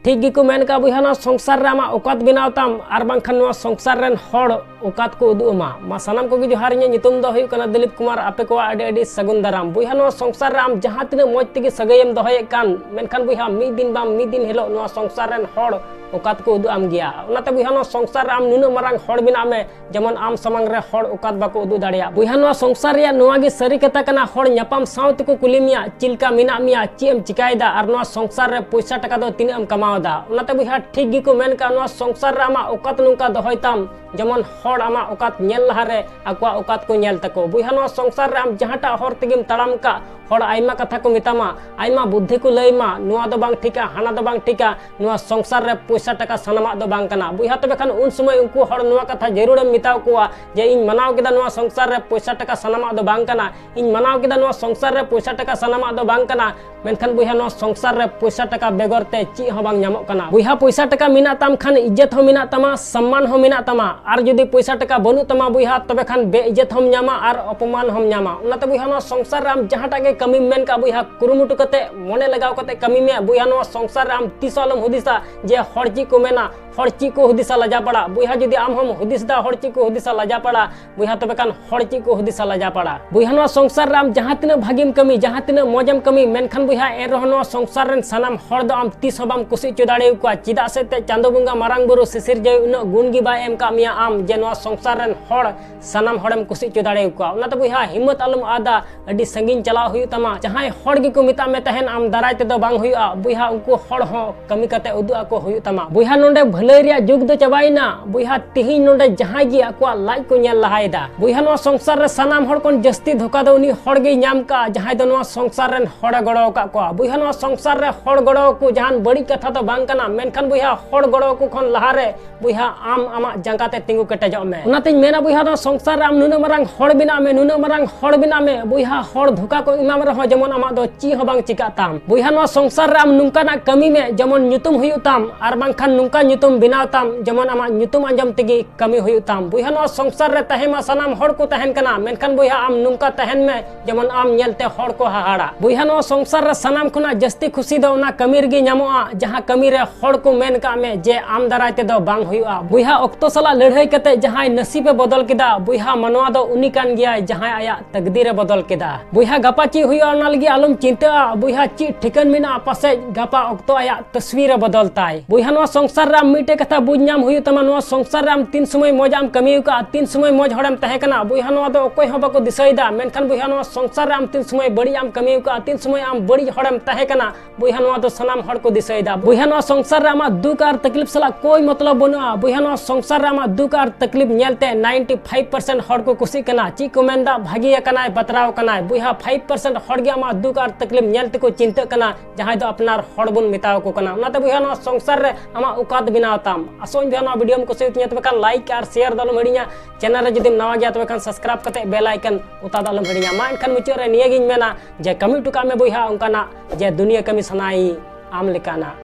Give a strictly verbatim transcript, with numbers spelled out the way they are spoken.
ᱴᱷᱤᱠ ᱜᱮᱠᱚ ᱢᱮᱱ ᱠᱟᱜᱼᱟ ᱵᱚᱭᱦᱟ, ᱱᱚᱣᱟ ᱥᱚᱝᱥᱟᱨ ᱨᱮ ᱟᱢᱟᱜ ᱚᱠᱟᱛ ᱵᱮᱱᱟᱣ ᱛᱟᱢ, ᱟᱨ ᱵᱟᱝᱠᱷᱟᱱ ᱱᱚᱣᱟ ᱥᱚᱝᱥᱟᱨ ᱨᱮᱱ ᱦᱚᱲ ᱚᱠᱟᱛ ᱠᱚ ᱩᱫᱩᱜ ᱟᱢᱟ᱾ ᱢᱟ ᱥᱟᱱᱟᱢ ᱠᱚᱜᱮ ᱡᱚᱦᱟᱨ, ᱤᱧᱟᱹᱜ ᱧᱩᱛᱩᱢ ᱫᱚ ᱦᱩᱭᱩᱜ ᱠᱟᱱᱟ ᱫᱤᱞᱤᱯ ᱠᱩᱢᱟᱨ᱾ ᱟᱯᱮ ᱠᱚᱣᱟᱜ ᱟᱹᱰᱤ ᱟᱹᱰᱤ ᱥᱟᱹᱜᱩᱱ ᱫᱟᱨᱟᱢ᱾ ᱵᱚᱭᱦᱟ, ᱱᱚᱣᱟ ᱥᱚᱝᱥᱟᱨ ᱨᱮ ᱟᱢ ᱡᱟᱦᱟᱸ ᱛᱤᱱᱟᱹᱜ ᱢᱚᱡᱽ ᱛᱮᱜᱮ ᱥᱟᱹᱜᱟᱹᱭᱮᱢ ᱫᱚᱦᱚᱭᱮᱫ ᱠᱟᱱ, ᱢᱮᱱᱠᱷᱟᱱ ᱵᱚᱭᱦᱟ, ᱢᱤᱫ ᱫᱤᱱ ᱵᱟᱝ ᱢᱤᱫ ᱫᱤᱱ ᱦᱤᱞᱳᱜ ᱱᱚᱣᱟ ᱥᱚᱝᱥᱟᱨ ᱨᱮᱱ ᱦᱚᱲ ᱚᱠᱟᱛ ᱠᱚ ᱩᱫᱩᱜ ᱟᱢ ᱜᱮᱭᱟ᱾ ᱚᱱᱟᱛᱮ ᱵᱚᱭᱦᱟ, ᱱᱚᱣᱟ ᱥᱚᱝᱥᱟᱨ ᱨᱮ ᱟᱢ ᱱᱩᱱᱟᱹᱜ ᱢᱟᱨᱟᱝ ᱦᱚᱲ ᱵᱮᱱᱟᱜ ᱢᱮ, ᱡᱮᱢᱚᱱ ᱟᱢ ᱥᱟᱢᱟᱝ ᱨᱮ ᱦᱚᱲ ᱚᱠᱟᱛ ᱵᱟᱠᱚ ᱩᱫᱩᱜ ᱫᱟᱲᱮᱭᱟᱜ᱾ ᱵᱚᱭᱦᱟ, ᱱᱚᱣᱟ ᱥᱚᱝᱥᱟᱨ ᱨᱮᱭᱟᱜ ᱱᱚᱣᱟ ᱜᱮ ᱥᱟᱹᱨᱤ ᱠᱟᱛᱷᱟ ᱠᱟᱱᱟ, ᱦᱚᱲ ᱧᱟᱯᱟᱢ ᱥᱟᱶ ᱛᱮᱠᱚ ᱠᱩᱞᱤ ᱢᱮᱭᱟ, "ᱪᱮᱫ ᱞᱮᱠᱟ ᱢᱮᱱᱟᱜ ᱢᱮᱭᱟ, ᱪᱮᱫ ᱮᱢ ᱪᱤᱠᱟᱭᱮᱫᱟ, ᱟᱨ ᱱᱚᱣᱟ ᱥᱚᱝᱥᱟᱨ ᱨᱮ ᱯᱚᱭᱥᱟ ᱴᱟᱠᱟ ᱫᱚ ᱛᱤᱱᱟᱹᱜ ᱮᱢ ᱠᱟᱢᱟᱣ ᱮᱫᱟ?" ᱚᱱᱟᱛᱮ ᱵᱚᱭᱦᱟ, ᱴᱷᱤᱠ ᱜᱮᱠᱚ ᱢᱮᱱ ᱠᱟᱜᱼᱟ, ᱱᱚᱣᱟ ᱥᱚᱝᱥᱟᱨ ᱨᱮ ᱟᱢᱟᱜ ᱚᱠᱟᱛ ᱱᱚᱝᱠᱟ ᱫᱚᱦᱚᱭ ᱛᱟᱢ, ᱡᱮᱢᱚᱱ ᱦᱚᱲ ᱟᱢᱟᱜ ᱚᱠᱟᱛ ᱧᱮᱞ ᱞᱟᱦᱟᱨᱮ ᱟᱠᱚᱣᱟᱜ ᱚᱠᱟᱛ ᱠᱚ ᱧᱮᱞ ᱛᱟᱠᱚ᱾ ᱵᱚᱭᱦᱟ, ᱱᱚᱣᱟ ᱥᱚᱝᱥᱟᱨ ᱨᱮ ᱟᱢ ᱡᱟᱦᱟᱸᱴᱟᱜ ᱦᱚᱨ ᱛᱮᱜᱮᱢ ᱛᱟᱲᱟᱢ ᱠᱟᱜ, ᱦᱚᱲ ᱟᱭᱢᱟ ᱠᱟᱛᱷᱟ ᱠᱚ ᱢᱮᱛᱟᱢᱟ, ᱟᱭᱢᱟ ᱵᱩᱫᱽᱫᱷᱤ ᱠᱚ ᱞᱟᱹᱭ ᱟᱢᱟ, "ᱱᱚᱣᱟ ᱫᱚ ᱵᱟᱝ ᱴᱷᱤᱠᱟ, ᱦᱟᱱᱟ ᱫᱚ ᱵᱟᱝ ᱴᱷᱤᱠᱟ, ᱱᱚᱣᱟ ᱥᱚᱝᱥᱟᱨ ᱨᱮ ᱯᱚᱭᱥᱟ ᱴᱟᱠᱟ ᱥᱟᱱᱟᱢᱟᱜ ᱫᱚ ᱵᱟᱝ ᱠᱟᱱᱟ᱾" ᱵᱚᱭᱦᱟ, ᱛᱚᱵᱮ ᱠᱷᱟᱱ ᱩᱱ ᱥᱚᱢᱚᱭ ᱩᱱᱠᱩ ᱦᱚᱲ ᱱᱚᱣᱟ ᱠᱟᱛᱷᱟ ᱡᱟᱹᱨᱩᱲᱮᱢ ᱢᱮᱛᱟ ᱠᱚᱣᱟ ᱡᱮ, "ᱤᱧ ᱢᱟᱱᱟᱣ ᱠᱮᱫᱟ, ᱱᱚᱣᱟ ᱥᱚᱝᱥᱟᱨ ᱨᱮ ᱯᱚᱭᱥᱟ ᱴᱟᱠᱟ ᱥᱟᱱᱟᱢᱟᱜ ᱫᱚ ᱵᱟᱝ ᱠᱟᱱᱟ, ᱤᱧ ᱢᱟᱱᱟᱣ ᱠᱮᱫᱟ, ᱱᱚᱣᱟ ᱥᱚᱝᱥᱟᱨ ᱨᱮ ᱯᱚᱭᱥᱟ ᱴᱟᱠᱟ ᱥᱟᱱᱟᱢᱟᱜ ᱫᱚ ᱵᱟᱝ ᱠᱟᱱᱟ, ᱢᱮᱱᱠᱷᱟᱱ ᱵᱚᱭᱦᱟ, ᱱᱚᱣᱟ ᱥᱚᱝᱥᱟᱨ ᱨᱮ ᱯᱚᱭᱥᱟ ᱴᱟᱠᱟ ᱵᱮᱜᱚᱨ ᱛᱮ ᱪᱮᱫ ᱦᱚᱸ ᱵᱟᱝ ᱧᱟᱢᱚᱜ ᱠᱟᱱᱟ᱾" ᱵᱚᱭᱦᱟ, ᱯᱚᱭᱥᱟ ᱴᱟᱠᱟ ᱢᱮᱱᱟᱜ ᱛᱟᱢ ᱠᱷᱟᱱ ᱤᱡᱽᱡᱚᱛ ᱦᱚᱸ ᱢᱮᱱᱟᱜ ᱛᱟᱢᱟ, ᱥᱚᱢᱢᱟᱱ ᱦᱚᱸ ᱢᱮᱱᱟᱜ ᱛᱟᱢᱟ, ᱟᱨ ᱡᱩᱫᱤ ᱯᱚᱭᱥᱟ ᱴᱟᱠᱟ ᱵᱟᱹᱱᱩᱜ ᱛᱟᱢᱟ ᱵᱚᱭᱦᱟ, ᱛᱚᱵᱮ ᱠᱷᱟᱱ ᱵᱮᱼᱤᱡᱽᱡᱚᱛ ᱦᱚᱸᱢ ᱧᱟᱢᱟ ᱟᱨ ᱚᱯᱚᱢᱟᱱ ᱦᱚᱸᱢ ᱧᱟᱢᱟ᱾ ᱚᱱᱟᱛᱮ ᱵᱚᱭᱦᱟ, ᱱᱚᱣᱟ ᱥᱚᱝᱥᱟᱨ ᱨᱮ ᱟᱢ ᱡᱟᱦᱟᱸᱴᱟᱜ ᱜᱮ ᱠᱟᱹᱢᱤᱢ ᱢᱮᱱ ᱠᱟᱜ ᱵᱚᱭᱦᱟ, ᱠᱩᱨᱩᱢᱩᱴᱩ ᱠᱟᱛᱮ ᱢᱚᱱᱮ ᱞᱟᱜᱟᱣ ᱠᱟᱛᱮ ᱠᱟᱹᱢᱤ ᱢᱮ᱾ ᱵᱚᱭᱦᱟ, ᱱᱚᱣᱟ ᱥᱚᱝᱥᱟᱨ ᱨᱮ ᱟᱢ ᱛᱤᱥ ᱦᱚᱸ ᱟᱞᱚᱢ ᱦᱩᱫᱤᱥᱟ ᱡᱮ ᱦᱚᱲ ᱪᱮᱫ ᱠᱚ ᱢᱮᱱᱟ, ᱦᱚᱲ ᱪᱮᱫ ᱠᱚ ᱦᱩᱫᱤᱥᱟ, ᱞᱟᱡᱟ ᱯᱟᱲᱟ᱾ ᱵᱚᱭᱦᱟ, ᱡᱩᱫᱤ ᱟᱢ ᱦᱚᱸᱢ ᱦᱩᱫᱤᱥ ᱫᱟ ᱦᱚᱲ ᱪᱮᱫ ᱠᱚ ᱦᱩᱫᱤᱥᱟ, ᱞᱟᱡᱟ ᱯᱟᱲᱟ, ᱵᱚᱭᱦᱟ, ᱛᱚᱵᱮ ᱠᱷᱟᱱ ᱦᱚᱲ ᱪᱮᱫ ᱠᱚ ᱦᱩᱫᱤᱥᱟ, ᱞᱟᱡᱟ ᱯᱟᱲᱟ᱾ ᱵᱚᱭᱦᱟ, ᱱᱚᱣᱟ ᱥᱚᱝᱥᱟᱨ ᱨᱮ ᱟᱢ ᱡᱟᱦᱟᱸ ᱛᱤᱱᱟᱹᱜ ᱵᱷᱟᱜᱤᱢ ᱠᱟᱹᱢᱤ, ᱡᱟᱦᱟᱸ ᱛᱤᱱᱟᱹᱜ ᱢᱚᱡᱮᱢ ᱠᱟᱹᱢᱤ, ᱢᱮᱱᱠᱷᱟᱱ ᱵᱚᱭᱦᱟ, ᱮᱱ ᱨᱮᱦᱚᱸ ᱱᱚᱣᱟ ᱥᱚᱝᱥᱟᱨ ᱨᱮᱱ ᱥᱟᱱᱟᱢ ᱦᱚᱲ ᱫᱚ ᱟᱢ ᱛᱤᱥ ᱦᱚᱸ ᱵᱟᱢ ᱠᱩᱥᱤ ᱦᱚᱪᱚ ᱫᱟᱲᱮᱭᱟᱠᱚᱣᱟ᱾ ᱪᱮᱫᱟᱜ ᱥᱮ ᱮᱱᱛᱮᱫ ᱪᱟᱸᱫᱚ ᱵᱚᱸᱜᱟ ᱢᱟᱨᱟᱝ ᱵᱩᱨᱩ ᱥᱤᱥᱤᱨ ᱡᱟᱹᱣᱤᱡ ᱩᱱᱟᱹᱜ ᱜᱩᱱ ᱜᱮ ᱵᱟᱭ ᱮᱢ ᱠᱟᱜ ᱢᱮᱭᱟ ᱟᱢ ᱡᱮ ᱱᱚᱣᱟ ᱥᱚᱝᱥᱟᱨ ᱨᱮᱱ ᱦᱚᱲ ᱥᱟᱱᱟᱢ ᱦᱚᱲᱮᱢ ᱠᱩᱥᱤ ᱦᱚᱪᱚ ᱫᱟᱲᱮᱭᱟᱠᱚᱣᱟ᱾ ᱚᱱᱟᱛᱮ ᱵᱚᱭᱦᱟ, ᱦᱤᱢᱢᱚᱛ ᱟᱞᱚᱢ ᱟᱫᱟ, ᱟᱹᱰᱤ ᱥᱟᱺᱜᱤᱧ ᱪᱟᱞᱟᱣ ᱦᱩᱭᱩᱜ ᱛᱟᱢᱟ᱾ ᱡᱟᱦᱟᱸᱭ ᱦᱚᱲ ᱜᱮᱠᱚ ᱢᱮᱛᱟᱜ ᱢᱮ ᱛᱟᱦᱮᱱ ᱟᱢ ᱫᱟᱨᱟᱭ ᱛᱮᱫᱚ ᱵᱟᱝ ᱦᱩᱭᱩᱜᱼᱟ, ᱵᱚᱭᱦᱟ, ᱩᱱᱠᱩ ᱦᱚᱲ ᱦᱚᱸ ᱠᱟᱹᱢᱤ ᱠᱟᱛᱮ ᱩᱫᱩᱜ ᱟᱠᱚ ᱦᱩᱭᱩᱜ ᱛᱟᱢᱟ᱾ ᱵᱚᱭᱦᱟ, ᱱᱚᱰᱮ ᱵᱷᱟᱹᱞᱟᱹᱭ ᱨᱮᱭᱟᱜ ᱡᱩᱜᱽ ᱫᱚ ᱪᱟᱵᱟᱭᱮᱱᱟ᱾ ᱵᱚᱭᱦᱟ, ᱛᱤᱦᱤᱧ ᱱᱚᱰᱮ ᱡᱟᱦᱟᱸᱭ ᱜᱮ ᱟᱠᱚᱣᱟᱜ ᱞᱟᱡ ᱠᱚ ᱧᱮᱞ ᱞᱟᱦᱟᱭᱮᱫᱟ᱾ ᱵᱚᱭᱦᱟ, ᱱᱚᱣᱟ ᱥᱚᱝᱥᱟᱨ ᱨᱮ ᱥᱟᱱᱟᱢ ᱦᱚᱲ ᱠᱷᱚᱱ ᱡᱟᱹᱥᱛᱤ ᱫᱷᱳᱠᱟ ᱫᱚ ᱩᱱᱤ ᱦᱚᱲ ᱜᱮᱭ ᱧᱟᱢ ᱠᱟᱜᱼᱟ, ᱡᱟᱦᱟᱸᱭ ᱫᱚ ᱱᱚᱣᱟ ᱥᱚᱝᱥᱟᱨ ᱨᱮᱱ ᱦᱚᱲᱮ ᱜᱚᱲᱚ ᱟᱠᱟᱫ ᱠᱚᱣᱟ᱾ ᱵᱚᱭᱦᱟ, ᱱᱚᱣᱟ ᱥᱚᱝᱥᱟᱨ ᱨᱮ ᱦᱚᱲ ᱜᱚᱲᱚ ᱟᱠᱚ ᱡᱟᱦᱟᱱ ᱵᱟᱹᱲᱤᱡ ᱠᱟᱛᱷᱟ ᱫᱚ ᱵᱟᱝ ᱠᱟᱱᱟ, ᱢᱮᱱᱠᱷᱟᱱ ᱵᱚᱭᱦᱟ, ᱦᱚᱲ ᱜᱚᱲᱚ ᱟᱠᱚ ᱠᱷᱚᱱ ᱞᱟᱦᱟᱨᱮ ᱵᱚᱭᱦᱟ, ᱟᱢ ᱟᱢᱟᱜ ᱡᱟᱸᱜᱟ ᱛᱮ ᱛᱤᱸᱜᱩ ᱠᱮᱴᱮᱡᱚᱜ ᱢᱮ᱾ ᱚᱱᱟᱛᱤᱧ ᱢᱮᱱᱟ ᱵᱚᱭᱦᱟ, ᱱᱚᱣᱟ ᱥᱚᱝᱥᱟᱨ ᱨᱮ ᱟᱢ ᱱᱩᱱᱟᱹᱜ ᱢᱟᱨᱟᱝ ᱦᱚᱲ ᱵᱮᱱᱟᱜ ᱢᱮ, ᱱᱩᱱᱟᱹᱜ ᱢᱟᱨᱟᱝ ᱦᱚᱲ ᱵᱮᱱᱟᱜ ᱢᱮ᱾ ᱵᱚᱭᱦᱟ, ᱦᱚᱲ ᱫᱷᱳᱠᱟ ᱠᱚ ᱮᱢᱟᱢ ᱨᱮᱦᱚᱸ ᱡᱮᱢᱚᱱ ᱟᱢᱟᱜ ᱫᱚ ᱪᱮᱫ ᱦᱚᱸ ᱵᱟᱝ ᱪᱤᱠᱟᱜ ᱛᱟᱢ᱾ ᱵᱚᱭᱦᱟ, ᱱᱚᱣᱟ ᱥᱚᱝᱥᱟᱨ ᱨᱮ ᱟᱢ ᱱᱚᱝᱠᱟᱱᱟᱜ ᱠᱟᱹᱢᱤ ᱢᱮ, ᱡᱮᱢᱚᱱ ᱧᱩᱛᱩᱢ ᱦᱩᱭᱩᱜ ᱛᱟᱢ, ᱟᱨ ᱵᱟᱝᱠᱷᱟᱱ ᱱᱚᱝᱠᱟ ᱧᱩᱛᱩᱢ ᱵᱮᱱᱟᱣ ᱛᱟᱢ, ᱡᱮᱢᱚᱱ ᱟᱢᱟᱜ ᱧᱩᱛᱩᱢ ᱟᱸᱡᱚᱢ ᱛᱮᱜᱮ ᱠᱟᱹᱢᱤ ᱦᱩᱭᱩᱜ ᱛᱟᱢ᱾ ᱵᱚᱭᱦᱟ, ᱱᱚᱣᱟ ᱥᱚᱝᱥᱟᱨ ᱨᱮ ᱛᱟᱦᱮᱸ ᱢᱟ ᱥᱟᱱᱟᱢ ᱦᱚᱲ ᱠᱚ ᱛᱟᱦᱮᱱ ᱠᱟᱱᱟ, ᱢᱮᱱᱠᱷᱟᱱ ᱵᱚᱭᱦᱟ, ᱟᱢ ᱱᱚᱝᱠᱟ ᱛᱟᱦᱮᱱ ᱢᱮ ᱡᱮᱢᱚᱱ ᱟᱢ ᱧᱮᱞᱛᱮ ᱦᱚᱲ ᱠᱚ ᱦᱟᱦᱟᱲᱟ᱾ ᱵᱚᱭᱦᱟ, ᱱᱚᱣᱟ ᱥᱚᱝᱥᱟᱨ ᱨᱮ ᱥᱟᱱᱟᱢ ᱠᱷᱚᱱᱟᱜ ᱡᱟᱹᱥᱛᱤ ᱠᱷᱩᱥᱤ ᱫᱚ ᱚᱱᱟ ᱠᱟᱹᱢᱤ ᱨᱮᱜᱮ ᱧᱟᱢᱚᱜᱼᱟ, ᱡᱟᱦᱟᱸ ᱠᱟᱹᱢᱤ ᱨᱮ ᱦᱚᱲ ᱠᱚ ᱢᱮᱱ ᱠᱟᱜ ᱢᱮ ᱡᱮ ᱟᱢ ᱫᱟᱨᱟᱭ ᱛᱮᱫᱚ ᱵᱟᱝ ᱦᱩᱭᱩᱜᱼᱟ᱾ ᱵᱚᱭᱦᱟ, ᱚᱠᱛᱚ ᱥᱟᱞᱟᱜ ᱞᱟᱹᱲᱦᱟᱹᱭ ᱠᱟᱛᱮ ᱡᱟᱦᱟᱸᱭ ᱱᱟᱥᱤᱵ ᱮ ᱵᱚᱫᱚᱞ ᱠᱮᱫᱟ, ᱵᱚᱭᱦᱟ, ᱢᱟᱱᱣᱟ ᱫᱚ ᱩᱱᱤ ᱠᱟᱱ ᱜᱮᱭᱟᱭ ᱡᱟᱦᱟᱸᱭ ᱟᱭᱟᱜ ᱛᱟᱠᱫᱤᱨ ᱮ ᱵᱚᱫᱚᱞ ᱠᱮᱫᱟ᱾ ᱵᱚᱭᱦᱟ, ᱜᱟᱯᱟ ᱪᱮᱫ ᱦᱩᱭᱩᱜᱼᱟ ᱚᱱᱟ ᱞᱟᱹᱜᱤᱫ ᱟᱞᱚᱢ ᱪᱤᱱᱛᱟᱹᱜᱼᱟ᱾ ᱵᱚᱭᱦᱟ, ᱪᱮᱫ ᱴᱷᱤᱠᱟᱹᱱ ᱢᱮᱱᱟᱜᱼᱟ, ᱯᱟᱥᱮᱡ ᱜᱟᱯᱟ ᱚᱠᱛᱚ ᱟᱭᱟᱜ ᱛᱚᱥᱣᱤᱨ ᱮ ᱵᱚᱫᱚᱞ ᱛᱟᱭ᱾ ᱵᱚᱭᱦᱟ, ᱱᱚᱣᱟ ᱥᱚᱝᱥᱟᱨ ᱨᱮ ᱟᱢ ᱢᱤᱫᱴᱮᱡ ᱠᱟᱛᱷᱟ ᱵᱩᱡᱽ ᱧᱟᱢ ᱦᱩᱭᱩᱜ ᱛᱟᱢᱟ, ᱱᱚᱣᱟ ᱥᱚᱝᱥᱟᱨ ᱨᱮ ᱟᱢ ᱛᱤᱱ ᱥᱚᱢᱚᱭ ᱢᱚᱡᱽ ᱟᱜ ᱮᱢ ᱠᱟᱹᱢᱤ ᱟᱠᱟᱫᱼᱟ, ᱛᱤᱱ ᱥᱚᱢᱚᱭ ᱢᱚᱡᱽ ᱦᱚᱲᱮᱢ ᱛᱟᱦᱮᱸ ᱠᱟᱱᱟ, ᱵᱚᱭᱦᱟ, ᱱᱚᱣᱟ ᱫᱚ ᱚᱠᱚᱭ ᱦᱚᱸ ᱵᱟᱠᱚ ᱫᱤᱥᱟᱹᱭᱮᱫᱟ᱾ ᱢᱮᱱᱠᱷᱟᱱ ᱵᱚᱭᱦᱟ, ᱱᱚᱣᱟ ᱥᱚᱝᱥᱟᱨ ᱨᱮ ᱟᱢ ᱛᱤᱱ ᱥᱚᱢᱚᱭ ᱵᱟᱹᱲᱤᱡ ᱟᱜ ᱮᱢ ᱠᱟᱹᱢᱤ ᱟᱠᱟᱫᱼᱟ, ᱛᱤᱱ ᱥᱚᱢᱚᱭ ᱟᱢ ᱵᱟᱹᱲᱤᱡ ᱦᱚᱲᱮᱢ ᱛᱟᱦᱮᱸ ᱠᱟᱱᱟ, ᱵᱚᱭᱦᱟ, ᱱᱚᱣᱟ ᱫᱚ ᱥᱟᱱᱟᱢ ᱦᱚᱲ ᱠᱚ ᱫᱤᱥᱟᱹᱭᱮᱫᱟ᱾ ᱵᱚᱭᱦᱟ, ᱱᱚᱣᱟ ᱥᱚᱝᱥᱟᱨ ᱨᱮ ᱟᱢᱟᱜ ᱫᱩᱠ ᱟᱨ ᱛᱟᱠᱞᱤᱯ ᱥᱟᱞᱟᱜ ᱠᱳᱭ ᱢᱚᱛᱞᱚᱵ ᱵᱟᱹᱱᱩᱜᱼᱟ᱾ ᱵᱚᱭᱦᱟ, ᱱᱚᱣᱟ ᱥᱚᱝᱥᱟᱨ ᱨᱮ ᱟᱢᱟᱜ ᱫᱩᱠ ᱟᱨ ᱛᱟᱠᱞᱤᱯ ᱧᱮᱞᱛᱮ ninety five percent ᱦᱚᱲ ᱠᱚ ᱠᱩᱥᱤᱜ ᱠᱟᱱᱟ᱾ ᱪᱮᱫ ᱠᱚ ᱢᱮᱱᱫᱟ? ᱵᱷᱟᱹᱜᱤ ᱟᱠᱟᱱᱟᱭ, ᱵᱟᱛᱨᱟᱣ ᱟᱠᱟᱱᱟᱭ᱾ ᱵᱚᱭᱦᱟ, five percent ᱦᱚᱲ ᱜᱮ ᱟᱢᱟᱜ ᱫᱩᱠ ᱟᱨ ᱛᱟᱠᱞᱤᱯ ᱧᱮᱞ ᱛᱮᱠᱚ ᱪᱤᱱᱛᱟᱹᱜ ᱠᱟᱱᱟ, ᱡᱟᱦᱟᱸᱭ ᱫᱚ ᱟᱯᱱᱟᱨ ᱦᱚᱲ ᱵᱚᱱ ᱢᱮᱛᱟᱣ ᱠᱚ ᱠᱟᱱᱟ᱾ ᱚᱱᱟᱛᱮ ᱵᱚᱭᱦᱟ, ᱱᱚᱣᱟ ᱥᱚᱝᱥᱟᱨ ᱨᱮ ᱟᱢᱟᱜ ᱚᱠᱟᱛ ᱵᱮᱱᱟᱣ ᱛᱟᱢ᱾ ᱟᱥᱚᱜ ᱟᱹᱧ ᱵᱚᱭᱦᱟ, ᱱᱚᱣᱟ ᱵᱷᱤᱰᱤᱭᱳᱢ ᱠᱩᱥᱤᱭᱟᱛᱤᱧᱟ, ᱛᱚᱵᱮ ᱠᱷᱟᱱ like ᱟᱨ share ᱫᱚ ᱟᱞᱚᱢ ᱦᱤᱲᱤᱧᱟ᱾ ᱪᱮᱱᱮᱞ ᱨᱮ ᱡᱩᱫᱤᱢ ᱱᱟᱣᱟ ᱜᱮᱭᱟ, ᱛᱚᱵᱮ ᱠᱷᱟᱱ subscribe ᱠᱟᱛᱮ bell icon ᱚᱛᱟ ᱫᱚ ᱟᱞᱚᱢ ᱦᱤᱲᱤᱧᱟ᱾ ᱢᱟ ᱮᱱᱠᱷᱟᱱ ᱢᱩᱪᱟᱹᱫ ᱨᱮ ᱱᱤᱭᱟᱹᱜᱤᱧ ᱢᱮᱱᱟ ᱡᱮ ᱠᱟᱹᱢᱤ ᱦᱚᱴᱚ ᱠᱟᱜ ᱢᱮ ᱵᱚᱭᱦᱟ ᱚᱱᱠᱟᱱᱟᱜ ᱡᱮ ᱫᱩᱱᱤᱭᱟᱹ ᱠᱟᱹᱢᱤ ᱥᱟᱱᱟᱭ ᱟᱢ ᱞᱮᱠᱟᱱᱟᱜ᱾